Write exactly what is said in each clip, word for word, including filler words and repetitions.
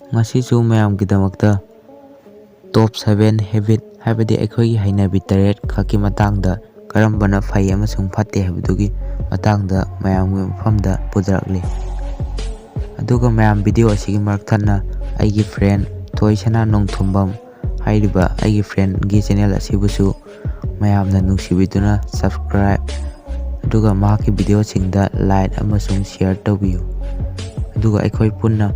ꯉꯁꯤꯁꯨ ꯃꯌꯥꯝꯒꯤꯗꯃꯛꯇ top seven habit, ꯍꯥꯏꯕꯗꯤ ꯑꯩꯈꯣꯏꯒꯤ ꯍꯩꯅꯕꯤ ꯇꯔꯦꯠ ꯈꯛꯀꯤ ꯃꯇꯥꯡꯗ, ꯀꯔꯝꯕꯅ ꯐꯩ ꯑꯃꯁꯨꯡ ꯐꯠꯇꯦ ꯍꯥꯏꯕꯗꯨꯒꯤ ꯃꯇꯥꯡꯗ ꯃꯌꯥꯝꯒꯤ ꯃꯐꯝꯗ ꯄꯨꯖꯔꯛꯂꯤ꯫ ꯑꯗꯨꯒ ꯃꯌꯥꯝ, video ꯑꯁꯤꯒꯤ ꯃꯔꯛ ꯊꯠꯅ ꯑꯩꯒꯤ friend ꯊꯣꯏꯁꯅꯥ ꯅꯣꯡꯊꯣꯝꯕꯝ ꯍꯥꯏꯔꯤꯕ ꯑꯩꯒꯤ friendꯒꯤ channel ꯑꯁꯤꯕꯨꯁꯨ ꯃꯌꯥꯝꯅ ꯅꯨꯡꯁꯤꯕꯤꯗꯨꯅ subscribe, ꯑꯗꯨꯒ ꯃꯍꯥꯛꯀꯤ videoꯁꯤꯡꯗ like ꯑꯃꯁꯨꯡ share ꯇꯧꯕꯤꯌꯨ꯫ ꯑꯗꯨꯒ ꯑꯩꯈꯣꯏ ꯄꯨꯟꯅ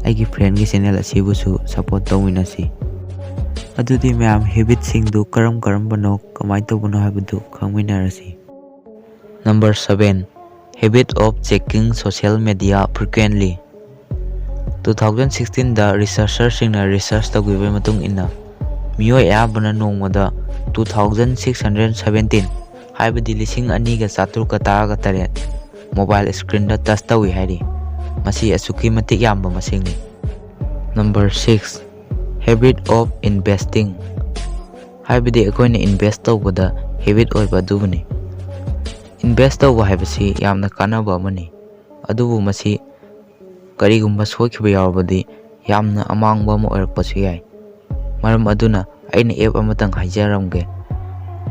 ꯑꯩꯒꯤ friendꯒꯤ channel ꯑꯁꯤꯕꯨꯁꯨ support ꯇꯧꯃꯤꯟꯅꯁꯤ꯫ ꯑꯗꯨꯗꯤ ꯃꯌꯥꯝ, habitꯁꯤꯡꯗꯨ ꯀꯔꯝ ꯀꯔꯝꯕꯅꯣ, ꯀꯃꯥꯏꯅ ꯇꯧꯕꯅꯣ ꯍꯥꯏꯕꯗꯨ ꯈꯪꯃꯤꯟꯅꯔꯁꯤ꯫ Number seven, habit of checking social media frequently. Two thousand sixteenꯗ researcherꯁꯤꯡꯅ research ꯇꯧꯈꯤꯕꯒꯤ ꯃꯇꯨꯡ ꯏꯟꯅ, ꯃꯤꯑꯣꯏ ꯑꯌꯥꯝꯕꯅ ꯅꯣꯡꯃꯗ two thousand six hundred seventeen, ꯍꯥꯏꯕꯗꯤ ꯂꯤꯁꯤꯡ ꯑꯅꯤꯒ ꯆꯥꯇ꯭ꯔꯨꯛꯀ ꯇꯔꯥꯒ ꯇꯔꯦꯠ, mobile screenꯗ touch ꯇꯧꯏ ꯍꯥꯏꯔꯤ꯫ ꯃꯁꯤ ꯑꯁꯨꯛꯀꯤ ꯃꯇꯤꯛ ꯌꯥꯝꯕ ꯃꯁꯤꯡꯅꯤ꯫ Number six, habit of investing, ꯍꯥꯏꯕꯗꯤ ꯑꯩꯈꯣꯏꯅ invest ꯇꯧꯕꯗ habit ꯑꯣꯏꯕ ꯑꯗꯨꯕꯨꯅꯤ꯫ Invest ꯇꯧꯕ ꯍꯥꯏꯕꯁꯤ ꯌꯥꯝꯅ ꯀꯥꯟꯅꯕ ꯑꯃꯅꯤ, ꯑꯗꯨꯕꯨ ꯃꯁꯤ ꯀꯔꯤꯒꯨꯝꯕ ꯁꯣꯏꯈꯤꯕ ꯌꯥꯎꯔꯕꯗꯤ ꯌꯥꯝꯅ ꯑꯃꯥꯡꯕ ꯑꯃ ꯑꯣꯏꯔꯛꯄꯁꯨ ꯌꯥꯏ꯫ ꯃꯔꯝ ꯑꯗꯨꯅ ꯑꯩꯅ app ꯑꯃꯇꯪ ꯍꯥꯏꯖꯔꯝꯒꯦ꯫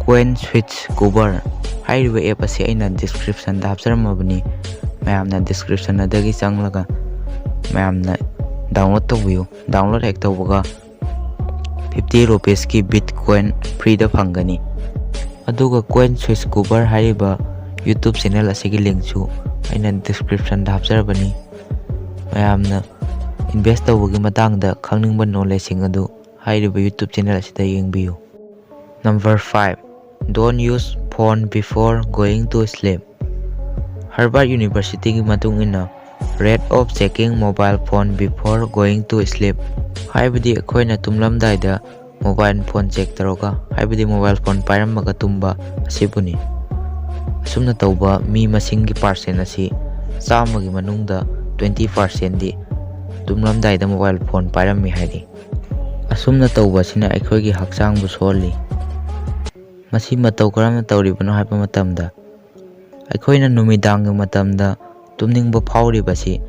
CoinSwitchGubber ꯍꯥꯏꯔꯤꯕ app ꯑꯁꯤ ꯑꯩꯅ descriptionꯗ ꯍꯥꯞꯆꯔꯝꯃꯕꯅꯤ꯫ ꯃꯌꯥꯝꯅ description ꯑꯗꯒꯤ ꯆꯪꯂꯒ ꯃꯌꯥꯝꯅ download ꯇꯧꯕꯤꯌꯨ꯫ Download ꯍꯦꯛ ꯇꯧꯕꯒ fifty rupeesꯀꯤ Bitcoin freeꯗ ꯐꯪꯒꯅꯤ꯫ ꯑꯗꯨꯒ CoinSwitchGubber ꯍꯥꯏꯔꯤꯕ YouTube channel ꯑꯁꯤꯒꯤ linkꯁꯨ ꯑꯩꯅ descriptionꯗ ꯍꯥꯞꯆꯔꯕꯅꯤ꯫ ꯃꯌꯥꯝꯅ invest ꯇꯧꯕꯒꯤ ꯃꯇꯥꯡꯗ ꯈꯪꯅꯤꯡꯕ knowledgeꯁꯤꯡ ꯑꯗꯨ ꯍꯥꯏꯔꯤꯕ YouTube channel ꯑꯁꯤꯗ ꯌꯦꯡꯕꯤꯌꯨ꯫ Number five, don't use phone before going to sleep. Harvard Universityꯒꯤ ꯃꯇꯨꯡ ꯏꯟꯅ, rate of checking mobile phone before going to sleep, ꯍꯥꯏꯕꯗꯤ ꯑꯩꯈꯣꯏꯅ ꯇꯨꯝꯂꯝꯗꯥꯏꯗ mobile phone check ꯇꯧꯔꯒ, ꯍꯥꯏꯕꯗꯤ mobile phone ꯄꯥꯏꯔꯝꯃꯒ ꯇꯨꯝꯕ ꯑꯁꯤꯕꯨꯅꯤ꯫ ꯑꯁꯨꯝꯅ ꯇꯧꯕ ꯃꯤ ꯃꯁꯤꯡꯒꯤ percent ꯑꯁꯤ ꯆꯥꯝꯃꯒꯤ ꯃꯅꯨꯡꯗ twenty percentꯗꯤ ꯇꯨꯝꯂꯝꯗꯥꯏꯗ mobile phone ꯄꯥꯏꯔꯝꯃꯤ ꯍꯥꯏꯔꯤ꯫ ꯑꯁꯨꯝꯅ ꯇꯧꯕ ꯑꯁꯤꯅ ꯑꯩꯈꯣꯏꯒꯤ ꯍꯛꯆꯥꯡꯕꯨ ꯁꯣꯛꯍꯜꯂꯤ꯫ ꯃꯁꯤ ꯃꯇꯧ ꯀꯔꯝꯅ ꯇꯧꯔꯤꯕꯅꯣ ꯍꯥꯏꯕ ꯃꯇꯝꯗ, ꯑꯩꯈꯣꯏꯅ ꯅꯨꯃꯤꯗꯥꯡꯒꯤ ꯃꯇꯝꯗ ꯇꯨꯝꯅꯤꯡꯕ ꯐꯥꯎꯔꯤꯕꯁꯤ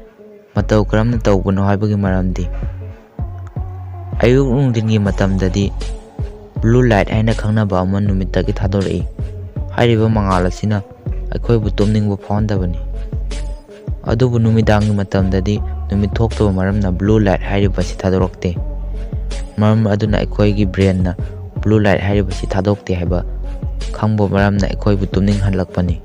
ꯃꯇꯧ ꯀꯔꯝꯅ ꯇꯧꯕꯅꯣ ꯍꯥꯏꯕꯒꯤ ꯃꯔꯝꯗꯤ, ꯑꯌꯨꯛ ꯅꯨꯡꯊꯤꯟꯒꯤ ꯃꯇꯝꯗꯗꯤ blue light ꯍꯥꯏꯅ ꯈꯪꯅꯕ ꯑꯃ ꯅꯨꯃꯤꯠꯇꯒꯤ ꯊꯥꯗꯣꯔꯛꯏ꯫ ꯍꯥꯏꯔꯤꯕ ꯃꯉꯥꯜ ꯑꯁꯤꯅ ꯑꯩꯈꯣꯏꯕꯨ ꯇꯨꯝꯅꯤꯡꯕ ꯐꯥꯎꯍꯟꯗꯕꯅꯤ꯫ ꯑꯗꯨꯕꯨ ꯅꯨꯃꯤꯗꯥꯡꯒꯤ ꯃꯇꯝꯗꯗꯤ ꯅꯨꯃꯤꯠ ꯊꯣꯛꯇꯕ ꯃꯔꯝꯅ blue light ꯍꯥꯏꯔꯤꯕ ꯑꯁꯤ ꯊꯥꯗꯣꯔꯛꯇꯦ꯫ ꯃꯔꯝ ꯑꯗꯨꯅ ꯑꯩꯈꯣꯏꯒꯤ brainꯅ blue light ꯍꯥꯏꯔꯤꯕꯁꯤ ꯊꯥꯗꯣꯛꯇꯦ ꯍꯥꯏꯕ ꯈꯪꯕ ꯃꯔꯝꯅ ꯑꯩꯈꯣꯏꯕꯨ ꯇꯨꯝꯅꯤꯡꯍꯜꯂꯛꯄꯅꯤ꯫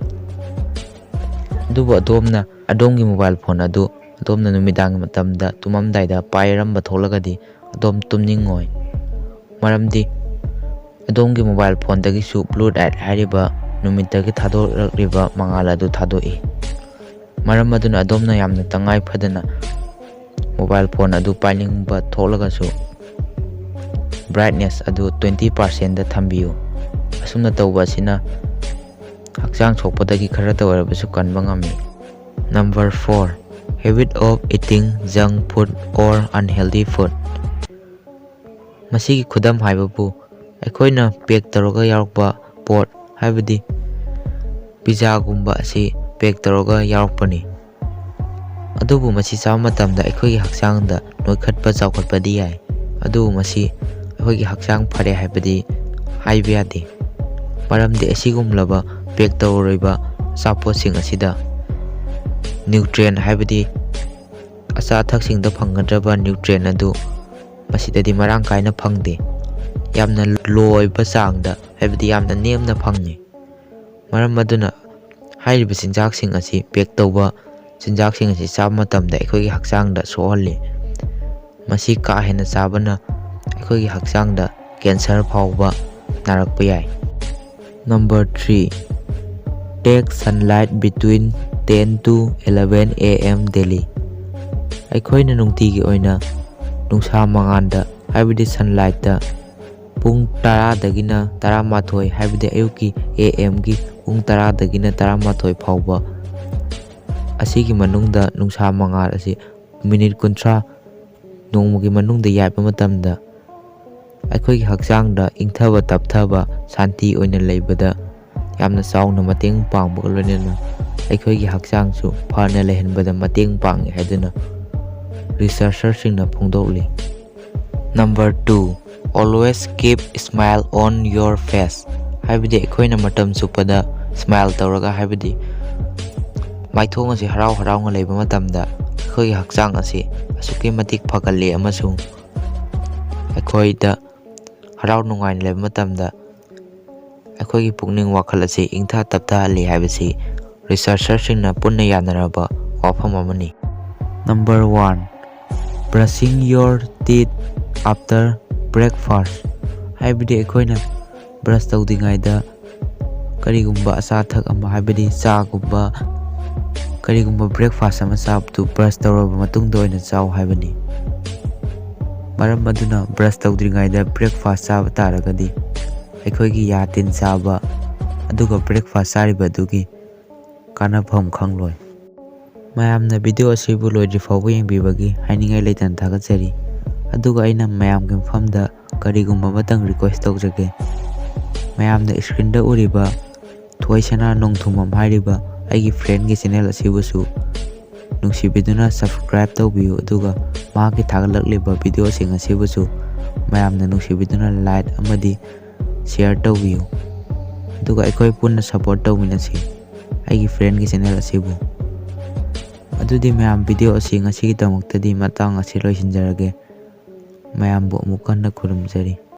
ꯑꯗꯨꯕꯨ ꯑꯗꯣꯝꯅ ꯑꯗꯣꯝꯒꯤ mobile phone ꯑꯗꯨ ꯑꯗꯣꯝꯅ ꯅꯨꯃꯤꯗꯥꯡꯒꯤ ꯃꯇꯝꯗ ꯇꯨꯝꯃꯝꯗꯥꯏꯗ ꯄꯥꯏꯔꯝꯕ ꯊꯣꯛꯂꯒꯗꯤ ꯑꯗꯣꯝ ꯇꯨꯝꯅꯤꯡꯉꯣꯏ꯫ ꯃꯔꯝꯗꯤ ꯑꯗꯣꯝꯒꯤ mobile phoneꯗꯒꯤꯁꯨ blue light ꯍꯥꯏꯔꯤꯕ ꯅꯨꯃꯤꯠꯇꯒꯤ ꯊꯥꯗꯣꯔꯛꯂꯤꯕ ꯃꯉꯥꯜ ꯑꯗꯨ ꯊꯥꯗꯣꯛꯏ꯫ ꯃꯔꯝ ꯑꯗꯨꯅ ꯑꯗꯣꯝꯅ ꯌꯥꯝꯅ ꯇꯉꯥꯏ ꯐꯗꯅ mobile phone ꯑꯗꯨ ꯄꯥꯏꯅꯤꯡꯕ ꯊꯣꯛꯂꯒꯁꯨ brightness ꯑꯗꯨ twenty percentꯗ ꯊꯝꯕꯤꯌꯨ꯫ ꯑꯁꯨꯝꯅ ꯇꯧꯕ ꯑꯁꯤꯅ ꯍꯛꯆꯥꯡ ꯁꯣꯛꯄꯗꯒꯤ ꯈꯔꯇ ꯑꯣꯏꯔꯕꯁꯨ ꯀꯟꯕ ꯉꯝꯃꯤ꯫ Number four, habit of eating junk food or unhealthy food꯫ ꯃꯁꯤꯒꯤ ꯈꯨꯗꯝ ꯍꯥꯏꯕꯕꯨ ꯑꯩꯈꯣꯏꯅ pack ꯇꯧꯔꯒ ꯌꯥꯎꯔꯛꯄ ꯄꯣꯠ, ꯍꯥꯏꯕꯗꯤ pizzaꯒꯨꯝꯕ ꯑꯁꯤ pack ꯇꯧꯔꯒ ꯌꯥꯎꯔꯛꯄꯅꯤ꯫ ꯑꯗꯨꯕꯨ ꯃꯁꯤ ꯆꯥꯕ ꯃꯇꯝꯗ ꯑꯩꯈꯣꯏꯒꯤ ꯍꯛꯆꯥꯡꯗ ꯅꯣꯏꯈꯠꯄ, ꯆꯥꯎꯈꯠꯄꯗꯤ ꯌꯥꯏ, ꯑꯗꯨꯕꯨ ꯃꯁꯤ ꯑꯩꯈꯣꯏꯒꯤ ꯍꯛꯆꯥꯡ ꯐꯔꯦ ꯍꯥꯏꯕꯗꯤ ꯍꯥꯏꯕ ꯌꯥꯗꯦ꯫ ꯃꯔꯝꯗꯤ ꯑꯁꯤꯒꯨꯝꯂꯕ pack ꯇꯧꯔꯔꯣꯏꯕ ꯑꯆꯥꯄꯣꯠꯁꯤꯡ ꯑꯁꯤꯗ nutrient, ꯍꯥꯏꯕꯗꯤ ꯑꯆꯥ ꯑꯊꯛꯁꯤꯡꯗ ꯐꯪꯒꯗ꯭ꯔꯕ nutrient ꯑꯗꯨ ꯃꯁꯤꯗꯗꯤ ꯃꯔꯥꯡ ꯀꯥꯏꯅ ꯐꯪꯗꯦ꯫ ꯌꯥꯝꯅ low ꯑꯣꯏꯕ ꯆꯥꯡꯗ, ꯍꯥꯏꯕꯗꯤ ꯌꯥꯝꯅ ꯅꯦꯝꯅ ꯐꯪꯉꯤ꯫ ꯃꯔꯝ ꯑꯗꯨꯅ ꯍꯥꯏꯔꯤꯕ ꯆꯤꯟꯖꯥꯛꯁꯤꯡ ꯑꯁꯤ pack ꯇꯧꯕ ꯆꯤꯟꯖꯥꯛꯁꯤꯡ ꯑꯁꯤ ꯆꯥꯕ ꯃꯇꯝꯗ ꯑꯩꯈꯣꯏꯒꯤ ꯍꯛꯆꯥꯡꯗ ꯁꯣꯛꯍꯜꯂꯤ꯫ ꯃꯁꯤ ꯀꯥ ꯍꯦꯟꯅ ꯆꯥꯕꯅ ꯑꯩꯈꯣꯏꯒꯤ ꯍꯛꯆꯥꯡꯗ cancer ꯐꯥꯎꯕ ꯅꯥꯔꯛꯄ ꯌꯥꯏ꯫ Number three, take sunlight between ten to eleven A M daily꯫ ꯑꯩꯈꯣꯏꯅ ꯅꯨꯡꯇꯤꯒꯤ ꯑꯣꯏꯅ ꯅꯨꯡꯁꯥ ꯃꯉꯥꯜꯗ, ꯍꯥꯏꯕꯗꯤ sunlightꯇ ꯄꯨꯡ ꯇꯔꯥꯗꯒꯤꯅ ꯇꯔꯥꯃꯥꯊꯣꯏ, ꯍꯥꯏꯕꯗꯤ ꯑꯌꯨꯛꯀꯤ A M ꯒꯤ ꯄꯨꯡ ꯇꯔꯥꯗꯒꯤꯅ ꯇꯔꯥꯃꯥꯊꯣꯏ ꯐꯥꯎꯕ ꯑꯁꯤꯒꯤ ꯃꯅꯨꯡꯗ ꯅꯨꯡꯁꯥ ꯃꯉꯥꯜ ꯑꯁꯤ minute ꯀꯨꯟꯊ꯭ꯔꯥ ꯅꯣꯡꯃꯒꯤ ꯃꯅꯨꯡꯗ ꯌꯥꯏꯕ ꯃꯇꯝꯗ ꯑꯩꯈꯣꯏꯒꯤ ꯍꯛꯆꯥꯡꯗ ꯏꯪꯊꯕ ꯇꯞꯊꯕ, ꯁꯥꯟꯇꯤ ꯑꯣꯏꯅ ꯂꯩꯕꯗ ꯌꯥꯝꯅ ꯆꯥꯎꯅ ꯃꯇꯦꯡ ꯄꯥꯡꯕꯒ ꯂꯣꯏꯅꯅ ꯑꯩꯈꯣꯏꯒꯤ ꯍꯛꯆꯥꯡꯁꯨ ꯐꯅ ꯂꯩꯍꯟꯕꯗ ꯃꯇꯦꯡ ꯄꯥꯡꯏ ꯍꯥꯏꯗꯨꯅ ꯔꯤꯁꯔꯆꯔꯁꯤꯡꯅ ꯐꯣꯡꯗꯣꯛꯂꯤ꯫ Number two, always keep smile on your face꯫ ꯍꯥꯏꯕꯗꯤ ꯑꯩꯈꯣꯏꯅ ꯃꯇꯝ ꯆꯨꯞꯄꯗ ꯁ꯭ꯃꯥꯏꯜ ꯇꯧꯔꯒ, ꯍꯥꯏꯕꯗꯤ ꯃꯥꯏꯊꯣꯡ ꯑꯁꯤ ꯍꯔꯥꯎ ꯍꯔꯥꯎꯅ ꯂꯩꯕ ꯃꯇꯝꯗ ꯑꯩꯈꯣꯏꯒꯤ ꯍꯛꯆꯥꯡ ꯑꯁꯤ ꯑꯁꯨꯛꯀꯤ ꯃꯇꯤꯛ ꯐꯒꯠꯂꯤ ꯑꯃꯁꯨꯡ ꯑꯩꯈꯣꯏꯗ ꯍꯔꯥꯎ ꯅꯨꯡꯉꯥꯏꯅ ꯂꯩꯕ ꯃꯇꯝꯗ ꯑꯩꯈꯣꯏꯒꯤ ꯄꯨꯛꯅꯤꯡ ꯋꯥꯈꯜ ꯑꯁꯤ ꯏꯪꯊ ꯇꯞꯊꯍꯜꯂꯤ ꯍꯥꯏꯕꯁꯤ ꯔꯤꯁꯔꯆꯔꯁꯤꯡꯅ ꯄꯨꯟꯅ ꯌꯥꯅꯔꯕ ꯋꯥꯐꯝ ꯑꯃꯅꯤ꯫ Number one, brushing your teeth after breakfast꯫ ꯍꯥꯏꯕꯗꯤ ꯑꯩꯈꯣꯏꯅ ꯕ꯭ꯔꯁ ꯇꯧꯗ꯭ꯔꯤꯉꯩꯗ ꯀꯔꯤꯒꯨꯝꯕ ꯑꯆꯥ ꯑꯊꯛ ꯑꯃ, ꯍꯥꯏꯕꯗꯤ ꯆꯥꯒꯨꯝꯕ, ꯀꯔꯤꯒꯨꯝꯕ ꯕ꯭ꯔꯦꯛꯐꯥꯁ ꯑꯃ ꯆꯥꯕꯗꯨ ꯕ꯭ꯔꯁ ꯇꯧꯔꯕ ꯃꯇꯨꯡꯗ ꯑꯣꯏꯅ ꯆꯥꯎ ꯍꯥꯏꯕꯅꯤ꯫ ꯃꯔꯝ ꯑꯗꯨꯅ ꯕ꯭ꯔꯁ ꯇꯧꯗ꯭ꯔꯤꯉꯩꯗ ꯕ꯭ꯔꯦꯛꯐꯥꯁ ꯆꯥꯕ ꯇꯥꯔꯒꯗꯤ ꯑꯩꯈꯣꯏꯒꯤ ꯌꯥ ꯇꯤꯟ ꯆꯥꯕ, ꯑꯗꯨꯒ ꯕ꯭ꯔꯦꯛꯐꯥꯁ ꯆꯥꯔꯤꯕ ꯑꯗꯨꯒꯤ ꯀꯥꯟꯅꯐꯝ ꯈꯪꯂꯣꯏ꯫ ꯃꯌꯥꯝꯅ ꯚꯤꯗꯤꯑꯣ ꯑꯁꯤꯕꯨ ꯂꯣꯏꯗ꯭ꯔꯤ ꯐꯥꯎꯕ ꯌꯦꯡꯕꯤꯕꯒꯤ ꯍꯥꯏꯅꯤꯡꯉꯥꯏ ꯂꯩꯇꯅ ꯊꯥꯒꯠꯆꯔꯤ꯫ ꯑꯗꯨꯒ ꯑꯩꯅ ꯃꯌꯥꯝꯒꯤ ꯃꯐꯝꯗ ꯀꯔꯤꯒꯨꯝꯕ ꯑꯃꯇꯪ ꯔꯤꯀ꯭ꯋꯦꯁ ꯇꯧꯖꯒꯦ꯫ ꯃꯌꯥꯝꯅ ꯏꯁꯀ꯭ꯔꯤꯟꯗ ꯎꯔꯤꯕ ꯊꯣꯏꯁꯅꯥ ꯅꯣꯡꯊꯨꯝꯕꯝ ꯍꯥꯏꯔꯤꯕ ꯑꯩꯒꯤ ꯐ꯭ꯔꯦꯟꯒꯤ ꯆꯦꯅꯦꯜ ꯑꯁꯤꯕꯨꯁꯨ ꯅꯨꯡꯁꯤꯕꯤꯗꯨꯅ ꯁꯕꯁꯀ꯭ꯔꯥꯏꯕ ꯇꯧꯕꯤꯌꯨ, ꯑꯗꯨꯒ ꯃꯍꯥꯛꯀꯤ ꯊꯥꯒꯠꯂꯛꯂꯤꯕ ꯚꯤꯗꯤꯑꯣꯁꯤꯡ ꯑꯁꯤꯕꯨꯁꯨ ꯃꯌꯥꯝꯅ ꯅꯨꯡꯁꯤꯕꯤꯗꯨꯅ ꯂꯥꯏꯛ ꯑꯃꯗꯤ ꯁꯤꯌꯔ ꯇꯧꯕꯤꯌꯨ, ꯑꯗꯨꯒ ꯑꯩꯈꯣꯏ ꯄꯨꯟꯅ ꯁꯄꯣꯔꯠ ꯇꯧꯃꯤꯟꯅꯁꯤ ꯑꯩꯒꯤ ꯐ꯭ꯔꯦꯟꯒꯤ ꯆꯦꯅꯦꯜ ꯑꯁꯤꯕꯨ꯫ ꯑꯗꯨꯗꯤ ꯃꯌꯥꯝ, ꯚꯤꯗꯤꯑꯣ ꯑꯁꯤ ꯉꯁꯤꯒꯤꯗꯃꯛꯇꯗꯤ ꯃꯇꯥꯡ ꯑꯁꯤ ꯂꯣꯏꯁꯤꯟꯖꯔꯒꯦ꯫ ꯃꯌꯥꯝꯕꯨ ꯑꯃꯨꯛ ꯍꯟꯅ ꯈꯨꯔꯨꯝꯖꯔꯤ꯫